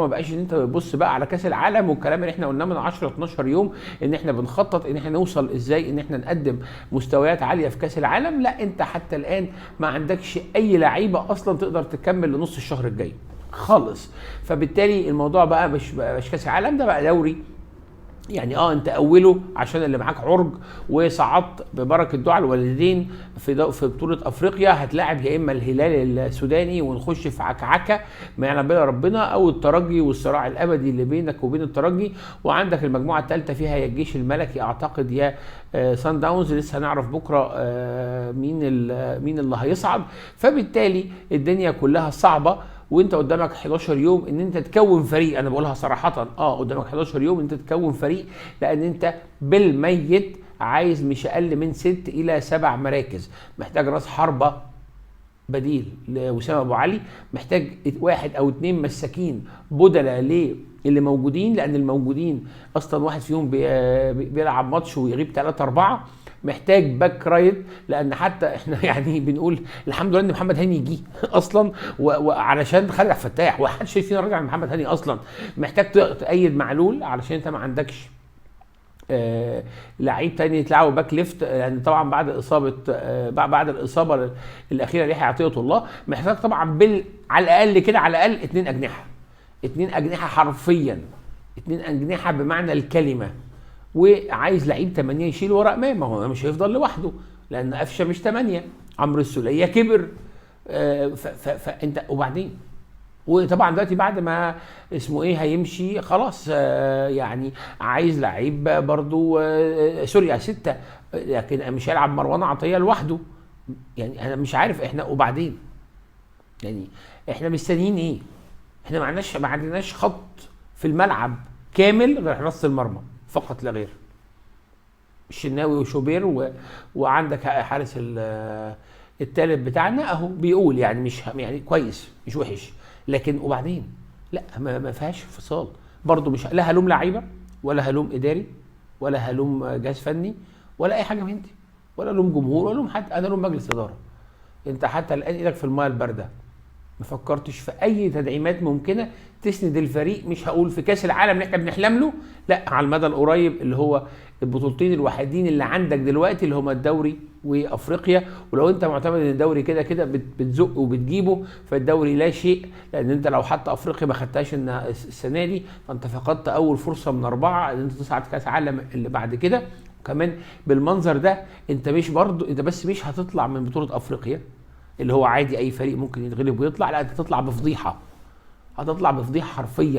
ما بقاش ان انت بتبص بقى على كاس العالم والكلام اللي احنا قلناه من 10 12 يوم ان احنا بنخطط ان احنا نوصل ازاي ان احنا نقدم مستويات عالية في كاس العالم. لا، انت حتى الان ما عندكش اي لعيبة اصلا تقدر تكمل لنص الشهر الجاي خالص. فبالتالي الموضوع بقى مش كاس العالم، ده بقى دوري. يعني انت اوله عشان اللي معاك عرج وصعدت ببركة دعاء الوالدين في بطوله افريقيا، هتلاعب يا اما الهلال السوداني ونخش في عكعكه ما يعلم بها ربنا، او الترجي والصراع الابدي اللي بينك وبين الترجي. وعندك المجموعة الثالثة فيها يا الجيش الملكي اعتقد يا سان داونز، لسه هنعرف بكره مين اللي هيصعد. فبالتالي الدنيا كلها صعبة، وانت قدامك 11 يوم ان انت تكون فريق. انا بقولها صراحة، قدامك 11 يوم ان انت تكون فريق، لان انت بالميت عايز مش اقل من 6 الى 7 مراكز. محتاج راس حربة بديل لوسام ابو علي، محتاج 1 او 2 مساكين بدلاء للي موجودين، لان الموجودين اصلا واحد فيهم بيلعب ماتش ويغيب 3 4. محتاج back right، لان حتى احنا يعني بنقول الحمد لله ان محمد هاني جه اصلا وعلشان خالد عبد الفتاح، ومحدش شايف فينا راجع محمد هاني اصلا. محتاج تأيد معلول علشان انت ما عندكش لعيب تاني يتلعبوا back left، يعني طبعا بعد اصابه، بعد الاصابة الاخيرة ليحيى عطية الله. محتاج طبعا على الاقل كده، على الاقل 2 اجنحة، 2 اجنحة حرفيا، 2 اجنحة بمعنى الكلمة. وعايز لعيب 8 يشيل ورا امام، ما هو مش هيفضل لوحده لان قفشه مش 8، عمرو السوليه كبر. فانت وبعدين، وطبعا دلوقتي بعد ما اسمه ايه هيمشي خلاص، يعني عايز لعيب برضو، سوريا 6، لكن مش هيلعب مروان عطية لوحده. يعني انا مش عارف احنا وبعدين، يعني احنا مستنيين ايه؟ احنا ما عندناش خط في الملعب كامل غير حراسة المرمى فقط لا غير، الشناوي وشوبير وعندك حارس التالت بتاعنا اهو بيقول يعني مش يعني كويس مش وحش، لكن وبعدين لا ما فيهاش انفصال برضو. مش لا هلوم لعيبة ولا هلوم اداري ولا هلوم جهاز فني ولا اي حاجة من دي، ولا لوم جمهور ولا لوم حد، انا لوم مجلس ادارة. انت حتى الان ايدك في المايه البارده، ما فكرتش في اي تدعيمات ممكنة تسند الفريق، مش هقول في كاس العالم اللي احنا بنحلم له، لا على المدى القريب اللي هو البطولتين الوحيدين اللي عندك دلوقتي اللي هما الدوري وافريقيا. ولو انت معتمد ان الدوري كده كده بتزق وبتجيبه، فالدوري لا شيء، لان انت لو حتى افريقيا ما خدتهاش السنة دي فانت فقدت اول فرصة من 4 ان انت تصعد كاس عالم اللي بعد كده. وكمان بالمنظر ده انت مش برضو، انت بس مش هتطلع من بطوله افريقيا اللي هو عادي اي فريق ممكن يتغلب ويطلع، لا انت تطلع بفضيحه، هتطلع بفضيحه حرفيا.